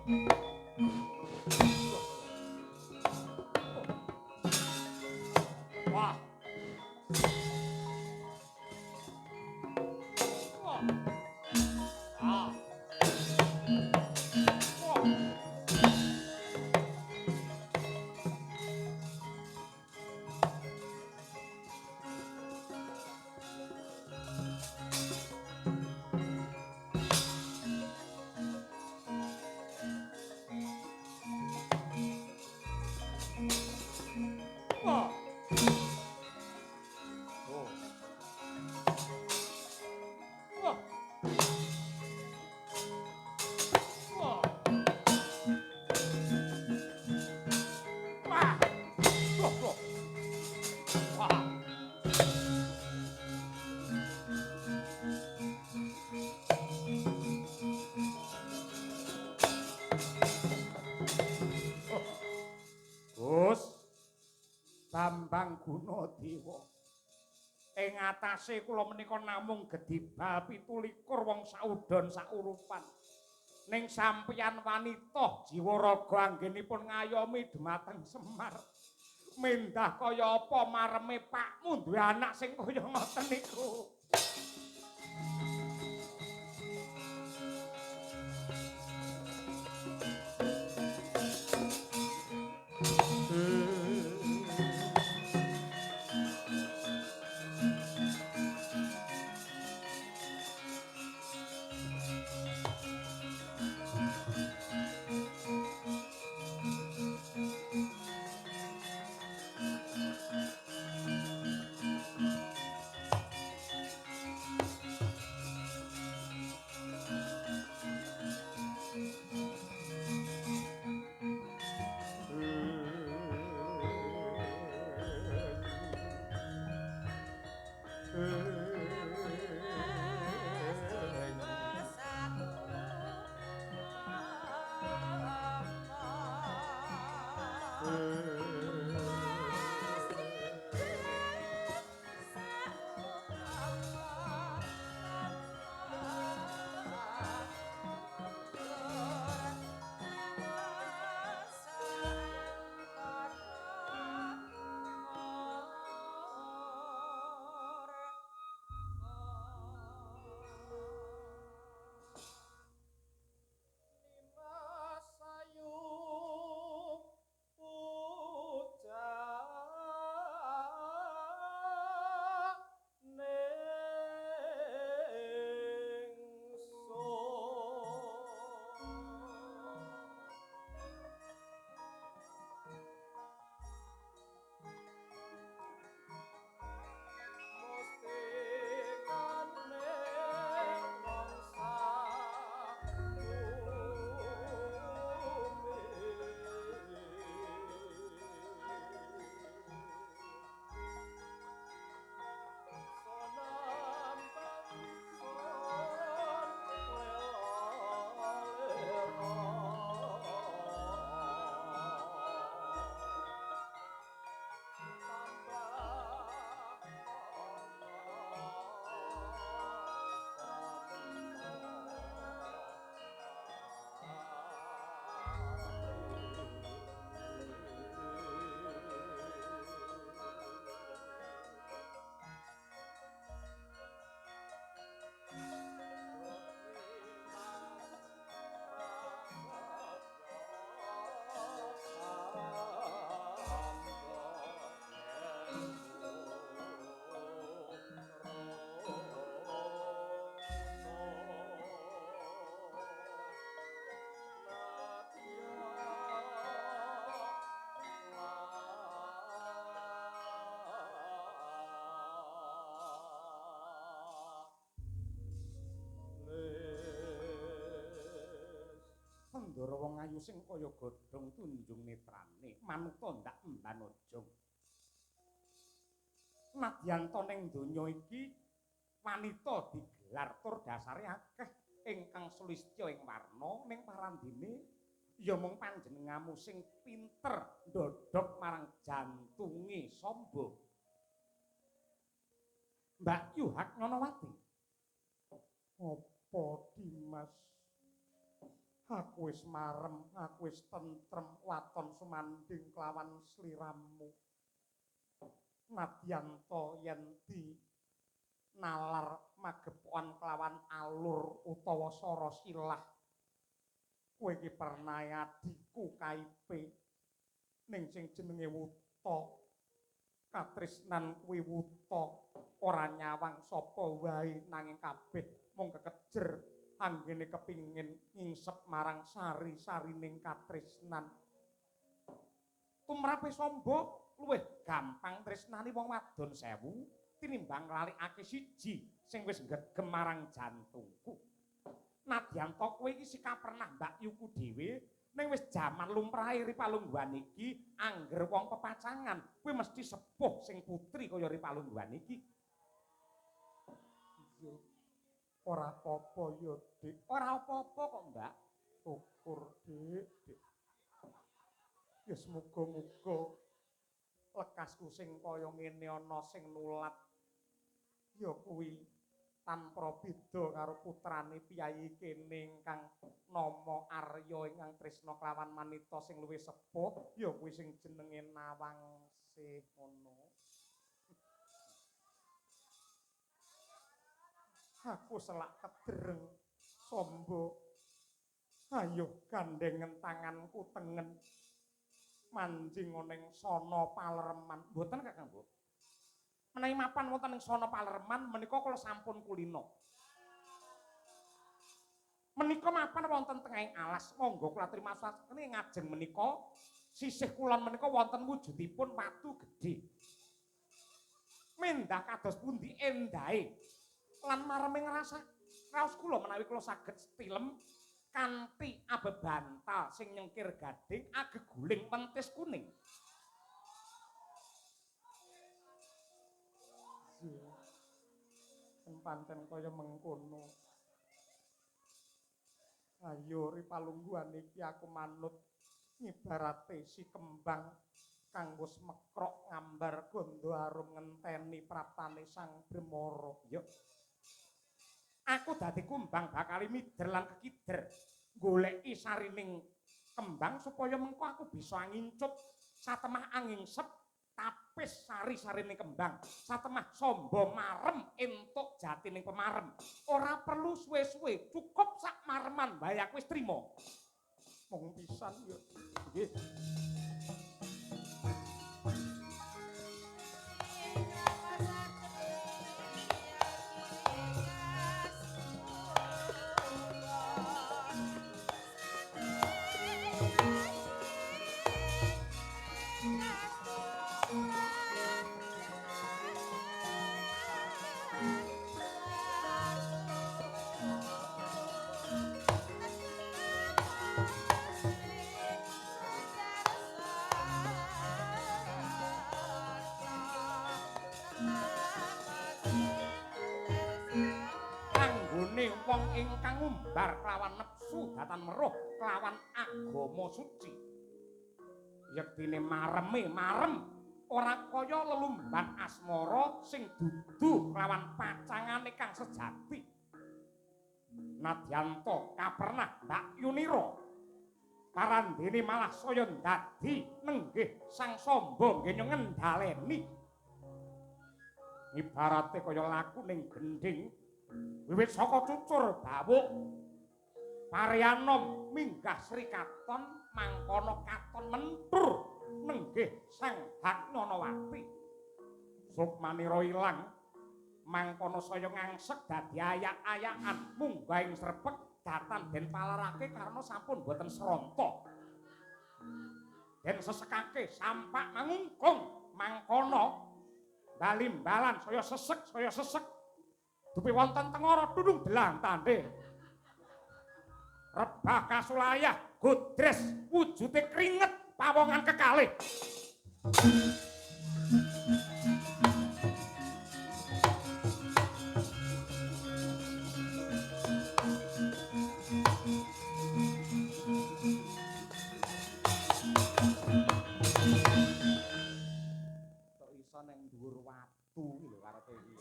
Wah. Wah. Ah. Wah. Wah. Oh. Wah. Wah. Wah. Wah, wah. Wah. Gus Bambang Gunadewa. Ing atase kula menika namung gedibal 27 wong saudon saurupan. Ning sampeyan wanita jiwa raga anggenipun ngayomi dhumateng Semar. Mendah kaya apa mareme pakmu duwe anak sing kaya ngoten niku. Ndara wong ayu sing kaya godhong tunjung netrane manuta ndak emban ojong. Nadyan to ning donya iki wanita digelar tur dasare akeh ingkang sulistya ing warna ning parandene ya mung panjenenganmu sing pinter ndodhok marang jantunge Samba. Mbak Yu Haknanawati. Apa Dimas? Aku wis marem, aku wis tentrem waton sumanding kelawan sliramu. Nadyan ta yen di nalar magepokan kelawan alur utawa sara silah. Kowe iki pernahe adhiku kaipe ning sing jenenge wuta. Katresnan kuwi wuta, ora nyawang sapa wae nanging kabeh mung kekejer anggene kepingin ngingsep marang sari-sarining katresnan. Tumrape Samba luwih gampang tresnani wong wadon 1000 tinimbang nglalikake siji sing wis nggegem marang jantungku. Nadyan ta kowe iki sikap pernah mbakyuku dhewe, ning wis jaman lumrahe ripalungguhan iki angger wong pepacangan kuwi mesti sepuh sing putri kaya ripalungguhan iki. Iya. Ora apa-apa ya, Dik. Ora apa-apa kok, Mbak. Syukur, Dik, Dik. Ya semoga-moga lekasku sing kaya ngene ana sing nulat. Ya kuwi tanpa beda karo putrane piyayi kene ingkang nama Arya ingkang tresna kelawan manita sing luwih sepuh, ya kuwi sing jenenge Nawangsih ngono. Aku selak kedereng Samba. Ayo gandhengen tanganku tengen. Manjing ning sono palereman. Mboten Kakang, Bu. Menawi mapan wonten ing sono palereman menika kula sampun kulino. Menika mapan wonten tengahing alas. Monggo kula trimasake ngajeng menika sisih kulon menika wonten wujudipun watu gedhe. Mendah kados pundi endahe lan mareming rasa raos kula menawi kula saged tilem kanthi abebantal sing nyengkir gading ageguling mentis kuning. Pancen kaya mengkono. Ayo ripalungguhan iki aku manut ngibarate si kembang kang wis mekrok ngambar gondo arum ngenteni praptane Sang Bremara. Yo. Aku dadi kumbang bakal mider lan kekider goleki sarining kembang supaya mengko aku bisa ngincup satemah angingsep tapis sari-sarining kembang, satemah Samba marem entuk jatining pemarem. Ora perlu suwe-suwe, cukup sak mareman wae aku wis trima. Mung pisan yo. Nggih. Wong ingkang ngumbar kelawan nepsu datan meruh kelawan agama suci. Yektine mareme marem ora kaya lelumban asmara sing dudu kelawan pacangane kang sejati. Nadyan ta kapernah Mbakyunira parandene malah saya ndadi nenggih Sang Samba nggene ngendhaleni. Ibarate kaya laku ning gendhing wiwit saka cucur bawuk parianom minggah Sri Katon mangkono katon mentur nenggih Sang Haknyanawati. Sukmanira ilang mangkono saya ngangsek dadi ayak-ayakan munggah ing srepek datan den palarake karena sampun boten sronta. Den sesekake sampak mangungkung mangkono balimbalan saya sesek dupi wonten tengara dunung delang tande. Rebah kasulayah godres wujude kringet pawongan kekalih. Tok iso nang dhuwur watu iki lho karepe iki.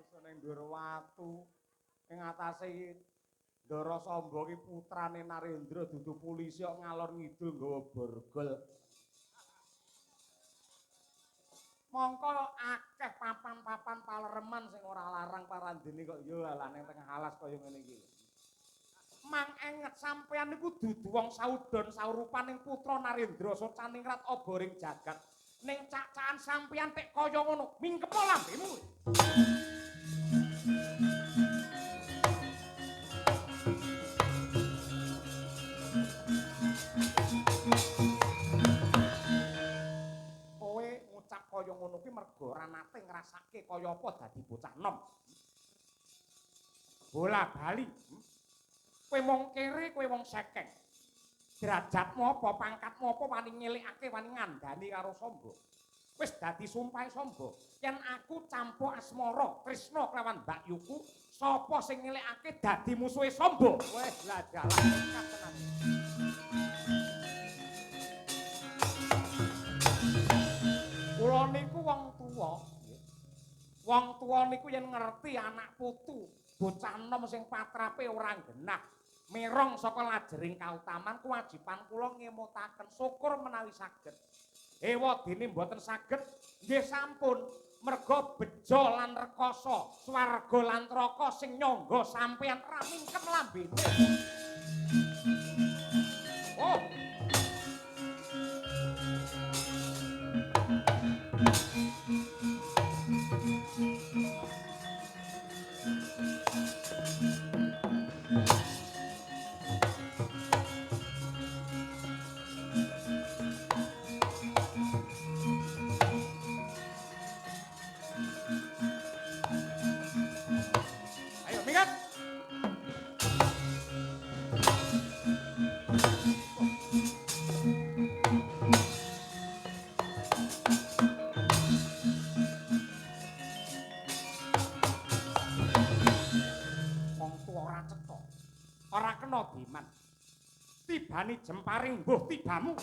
Iso ning dhuwur watu. Ing atase iki Ndara Samba ki putrane Narendra dudu polisi kok ngalor ngidul nggawa borgol. Mongko akeh papan-papan palereman sing ora larang parandene kok ya alah ning tengah alas kaya ngene iki. Mang enget sampeyan niku dudu wong saudon saurupan ning putra Narendra Socaningrat oboring jagat. Ning cak-cakan sampeyan tek kaya ngono, mingkepo lambemu. Kowe ngucap kaya ngono kuwi mergo ora nate ngrasake kaya apa dadi bocah nom. Bola bali. Kowe mung kere, kowe wong sekeng. Derajatmu apa, pangkatmu apa wani ngelikake, wani ngandani karo Samba. Wis dadi sumpahe Samba. Yen aku campa asmara Trisna kelawan Mbak Yuku, sapa sing ngelikake dadi musuhe Samba? Wis lah dalah nekat tenan. Kula niku wong tuwa, nggih. Wong tuwa niku yen ngerti anak putu, bocah enom sing patrape ora genah, merong saka lajering kautaman, kewajiban kula ngemutaken syukur menawi saged. Ewadene mboten saged, nggih sampun, merga bejo lan rekoso, swarga lan neraka sing nyangga sampeyan ra mingkem lambene. Oh. Ayo minggat. Wong tuwa ora cetha, ora kena diman. Tibani jemparing mbuh tibamu.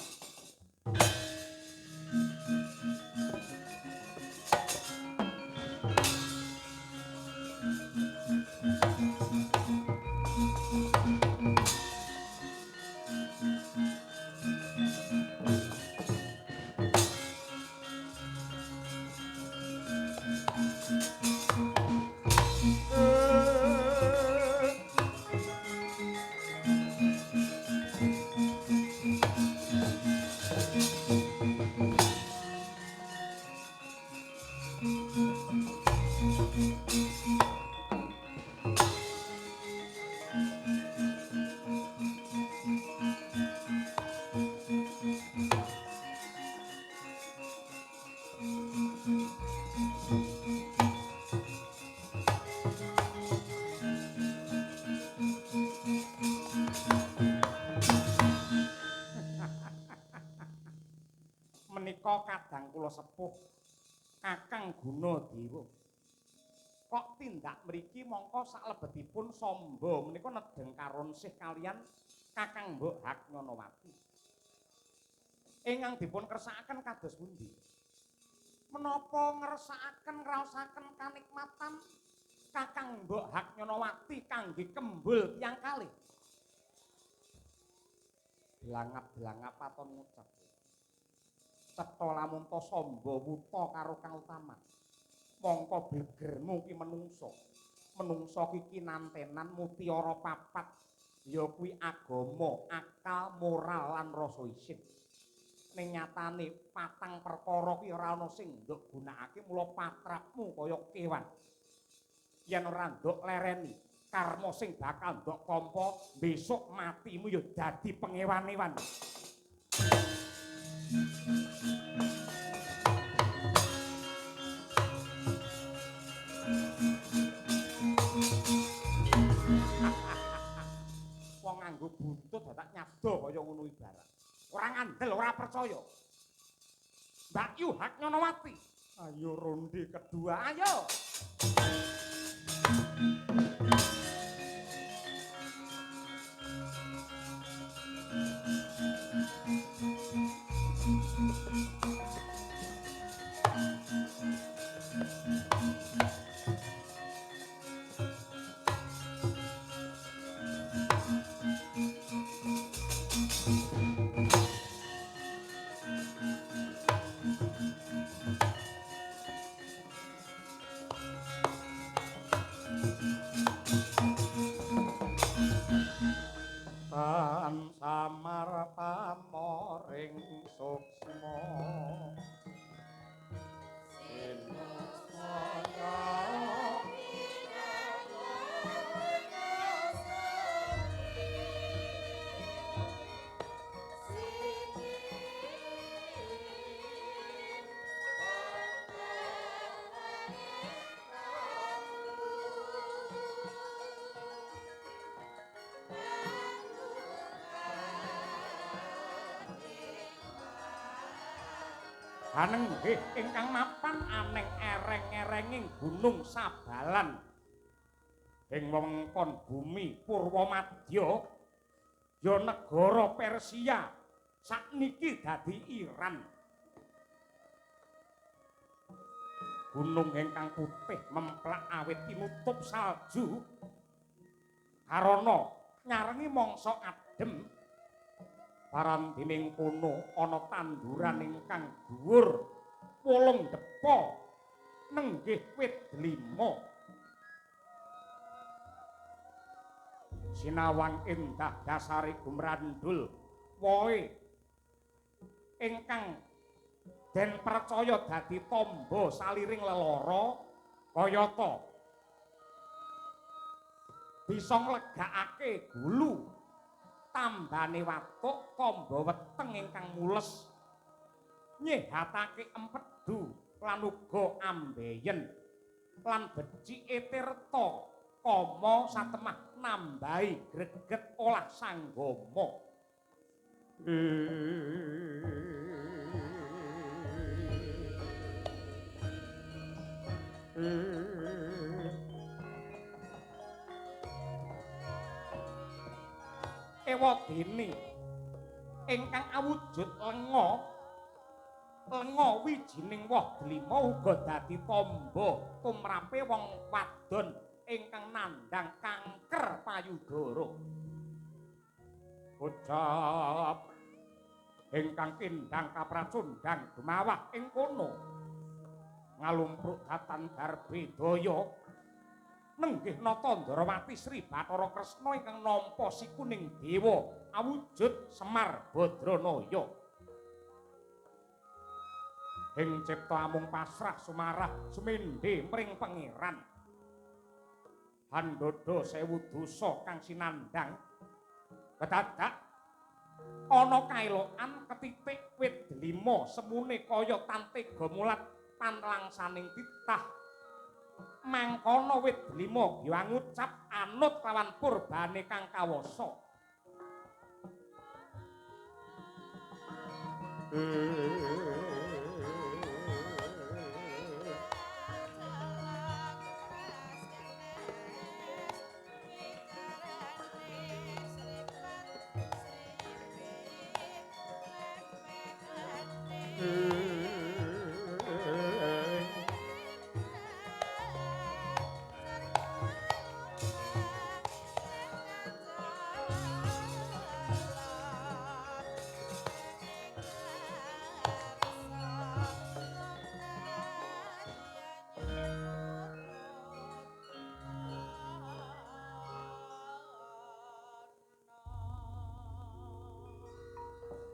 Menika kadang kula sepuh Kakang Gunadewa. Kok tindak mriki mongko saklebetipun Samba menika nedheng karonsih kalian Kakang Mbok Haknyanawati. Ingkang dipun kersakaken kados pundi? Menapa ngersakaken ngraosaken kanikmatan Kakang Mbok Haknyanawati kangge kembul tiyang kalih? Blangap-blangap paton ngucap. Cetha lamun ta Samba wuta karo kautaman. Mongko blegermu ki menungsa. Menungsa ki kinantenan mutiara papat, ya kuwi agama, akal, moral lan rasa isin. Ning nyatane patang perkara ki ora ana sing nduk gunakake, mula patrapmu kaya kewan. Yen ora nduk lereni, karma sing bakal nduk tampa besok matimu ya dadi pengewan-ewan. Wong nganggo buntut dadak nyabda kaya ngono ibarat. Ora ngandel, ora percaya. Mbak Yu Haknyanawati. Ayo ronde kedua, ayo. Hanenggih ingkang mapan aneng ereng-erenging Gunung Sabalan ing wewengkon bumi Purwamadya ya negara Persia sakniki dadi Iran. Gunung ingkang putih memplak awit tinutup salju karana nyarengi mangsa adem. Parandining kono ana tanduran ingkang dhuwur 8 depa nenggih wit delima. Sinawang endah dasare gumrandul wohe ingkang den percaya dadi tamba saliring lelara kayata bisa nglegakake gulu tambane watuk tamba weteng ingkang mules nyehatake empedu lan uga ambeyen lan becike tirta kama satemah nambahi greget olah sanggama. Ewadene ingkang awujud lenga lenga wijining woh delima uga dadi tamba tumrape wong wadon ingkang nandhang kanker payudara. Ucap ingkang kindang kapracundhang gemawah ing kono ngalumpruk datan garbedaya nenggih Nata Ndrawati Sri Bathara Kresna ingkang nampa sikuning dewa awujud Semar Badranaya. Ing cipta amung pasrah sumarah sumendhe mring pangeran. Handada sewu dosa kang sinandhang kedadak ana kaelokan ketitik wit delima semune kaya tantega mulat panlangsaning titah. Mangkono wit delima giwa ngucap anut lawan purbane kang kawasa.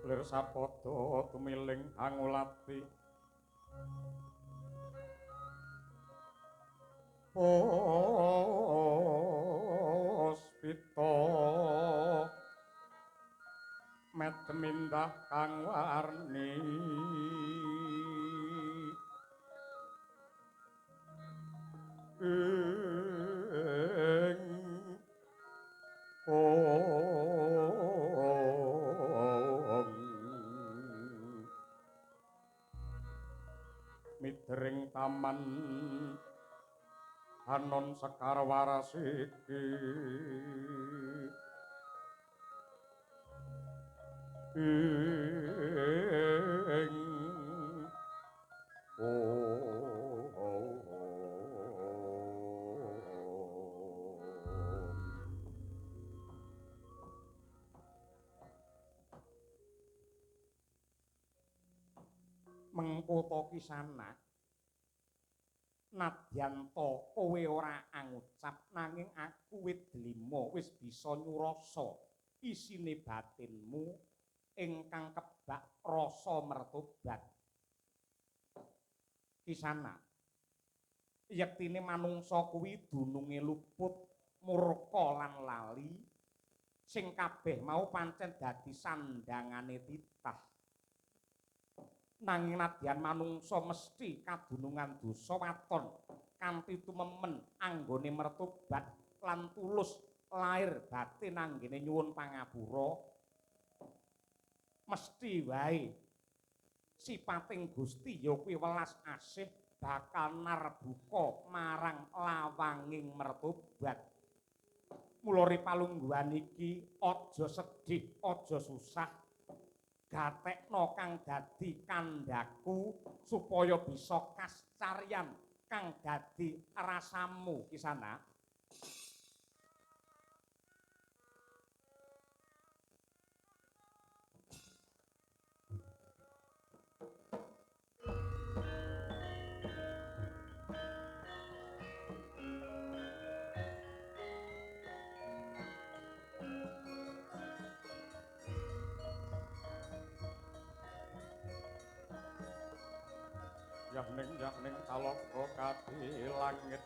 Lir sapada tumiling angulati puspita medmindah kang warni ing midering taman anon sekar waras iki ing mengko to kisana nadyan to kowe ora angucap nanging aku wit delima wis bisa nyurasa isine batinmu ingkang kebak rasa mertobat. Kisana yektine manungsa kuwi dununge luput murka lan lali sing kabeh mau pancen dadi sandangane titah. Nanging nadyan manungsa mesti kadunungan dosa waton kanthi tumemen anggone mertobat lan tulus lair batin anggene nyuwun pangapura mesti wae Sipating Gusti ya kuwi welas asih bakal narbuka marang lawanging mertobat. Mula ri palungguhan iki aja sedih, aja susah. Gatekno kang dadi kandhaku supaya bisa kascaryan kang dadi rasamu Kisana. Yahning yahning talaga kadi langit.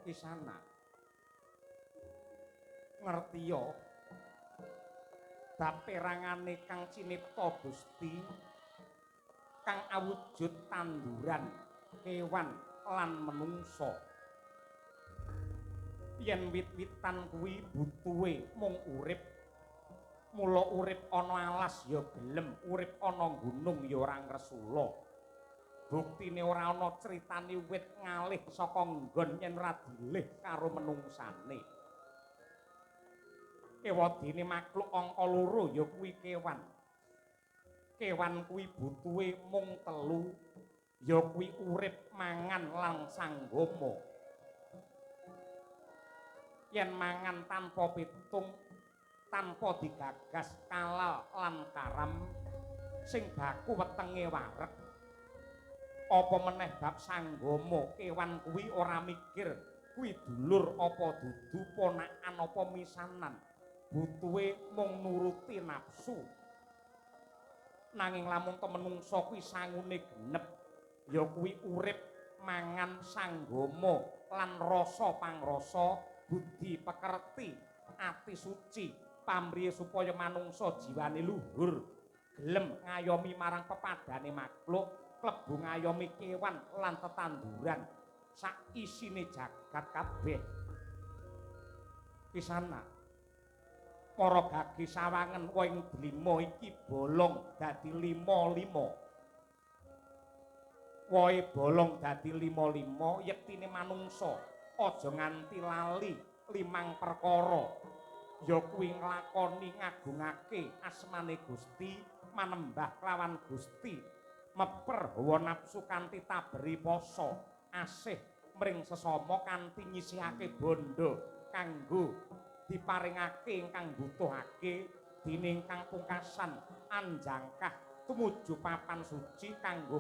Kisana ngertiya bab perangane kang cinipta Gusti kang awujud tanduran, kewan lan menungsa. Yen wit-witan kuwi butuhe mung urip, mula urip ana alas ya gelem, urip ana gunung ya ora ngresula. Buktine ora ana critane wit ngalih saka nggon yen ora dilih karo menungsane. Ewadene makhluk angka loro ya kuwi kewan. Kewan kuwi butuhe mung telu, ya kuwi urip, mangan lan sanggama. Yen mangan tanpa pitung, tanpa digagas kalal lan karam, sing baku wetenge wareg. Apa meneh bab sanggama, kewan kuwi ora mikir kuwi dulur apa dudu, ponakan apa misanan. Butuhe mung nuruti nafsu. Nanging lamun menungsa kuwi sangune genep, ya kuwi urip, mangan, sanggama lan rasa pangrasa, budi pekerti, ati suci, pamriye supaya manungsa jiwane luhur, gelem ngayomi marang pepadane makhluk, klebu ngayomi kewan lan tetanduran sak isine jagat kabeh. Kisana para gagi sawangen woing delima iki bolong dadi lima-lima. Wohe bolong dadi lima-lima, yektine manungsa aja nganti lali limang perkara. Ya kuwi nglakoni ngagungake asmane Gusti, manembah kelawan Gusti, meper hawa nafsu kanthi taberi poso, asih mring sesama kanthi nyisihake bondo kanggo diparingake ingkang butuhake, dene ingkang pungkasan anjangkah tumuju papan suci kanggo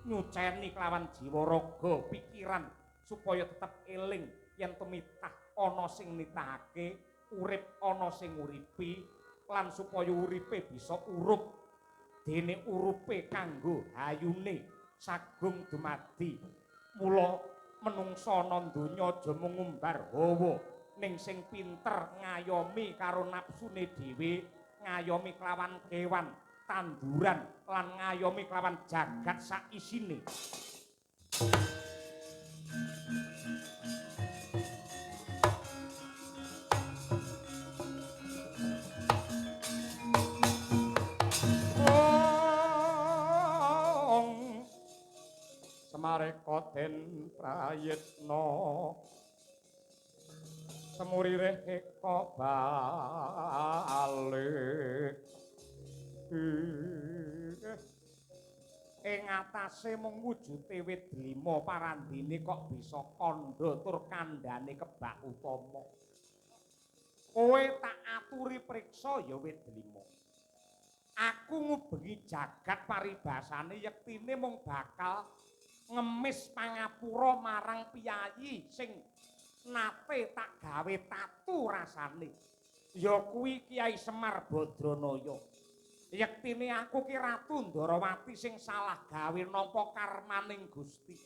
nyuceni kelawan jiwa raga pikiran supaya tetep eling yen tumitah ana sing nitahake, urip ana sing nguripi, lan supaya uripe bisa urup dene urupe kanggo hayune sagung dumadi. Mula menungsa ana donya aja mung ngumbar hawa, ning sing pinter ngayomi karo nafsune dhewe, ngayomi kelawan kewan, tanduran lan ngayomi kelawan jagat sak isine. Semareka den prayitna semuririh eka balik. Ing atase mung wujute wit delima parandene kok bisa kandha tur kandhane kebak utama. Kowe tak aturi priksa ya wit delima. Aku ngubengi jagat paribasane yektine mung bakal ngemis pangapura marang piyayi sing nate tak gawe tatu rasane. Ya kuwi Kyai Semar Badranaya. Yektine aku ki Ratu Ndarawati sing salah gawe nampa karmaning Gusti.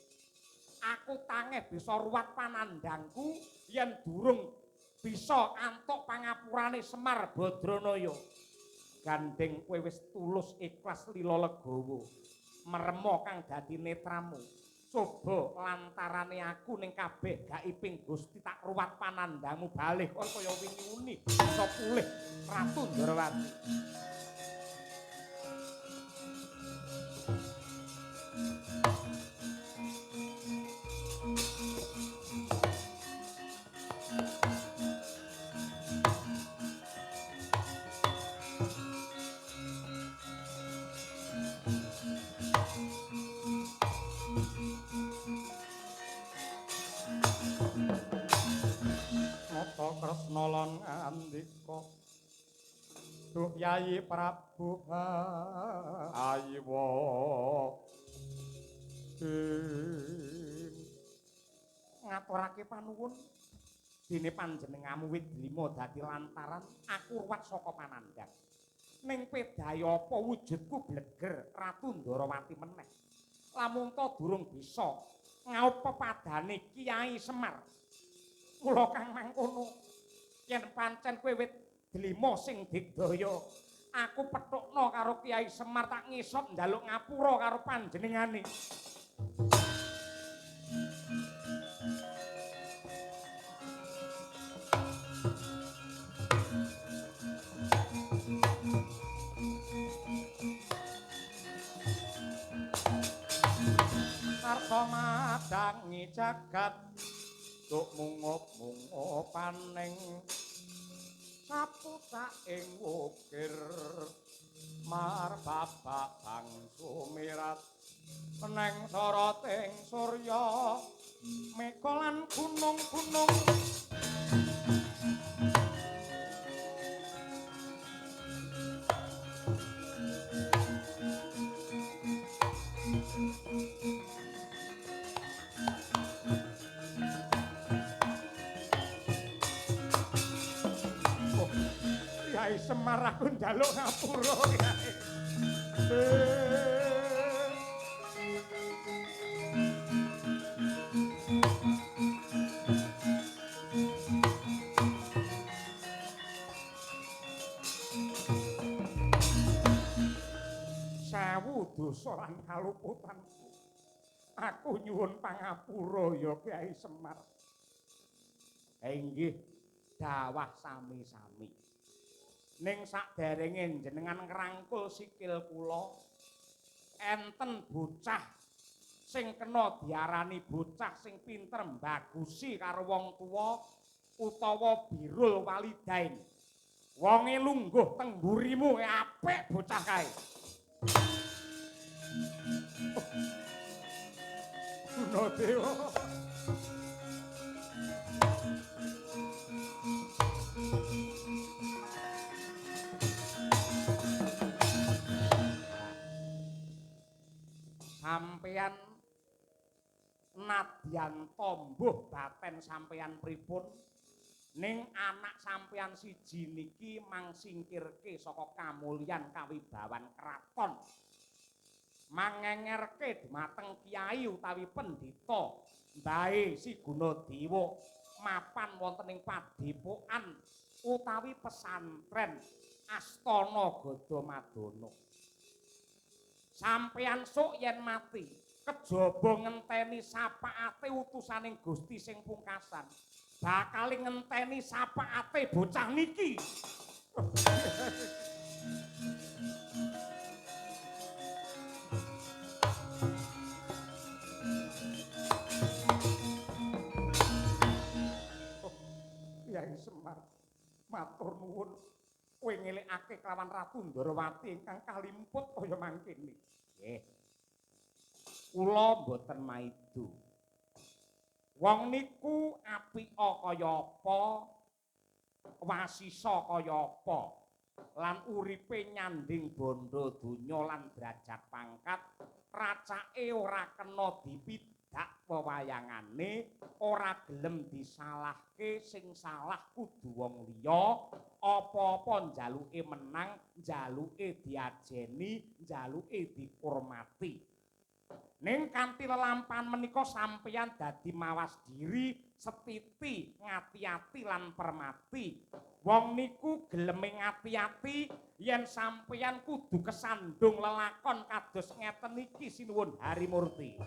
Aku tangeh bisa ruwat panandhangku yen durung bisa antuk pangapurane Semar Badranaya. Gandeng kowe wis tulus ikhlas lila legawa. Meremo kang dadi netramu. Coba lantarane aku ning kabeh gaibing Gusti tak ruwat panandhangmu balih kaya wingi uni bisa pulih Ratu Ndorowati. Kresna lan ngandika, duh Yayi Prabu ayiwa ngaturake panuwun dene panjenenganmu wit delima dadi lantaran aku ruwat saka panandhang. Ning pedaya apa wujudku bleger Ratu Ndorowati meneh. Lamun ta durung bisa ngaup pepadane Kiai Semar. Mula kang mangkono yen pancen kowe wit delima sing digdaya, aku pethukna karo Kiai Semar tak ngisop njaluk ngapura karo panjenengane. Sarta madangi jagat duk mungup-mungupaning sapucaking wukir marbabak bangsu mirat neng soroting surya mega lan gunung-gunung. Kiai Semar aku njaluk ngapura Kiai. Sewu dosa lan kaluputanku. Aku nyuwun pangapura ya Kiai Semar. Inggih dawah sami-sami. Ning saderenge jenengan ngrangkul sikil kula, enten bocah sing kena diarani bocah sing pinter mbagusi karo wong tuwa utawa birrul walidain. Wonge lungguh teng mburimu apik bocah kae. Gunadewa. Sampeyan nadyan tombuh baten sampeyan pripun, ning anak sampeyan siji niki mangsingkirke saka kamulyan kawibawan kraton, mangengerke dumateng kiai utawi pendhita mbahe Si Gunadewa mapan wonten ing padepokan utawi pesantren Astana Gadamadana. Sampeyan sok yen mati kejaba ngenteni syafaate utusaning Gusti sing pungkasan, bakal ngenteni syafaate bocah niki. Kyai Semar, matur nuwun kowe ngelingake kelawan Ratu Ndorowati ingkang kalimput kaya mangkene. Nggih. Kula mboten maido. Wong niku apika kaya apa, wasisa kaya apa, lan uripe nyanding bondo donya lan derajat pangkat, racake ora kena dipidak wewayangane, ora gelem disalahke, sing salah kudu wong liya, apa-apa njaluke menang, njaluke diajeni, njaluke dikurmati. Ning kanthi lelampahan menika sampeyan dadi mawas diri, setiti, ngati-ati lan permati. Wong niku geleme ngati-ati yen sampeyan kudu kesandung lelakon kados ngeten iki, sinuwun Harimurti.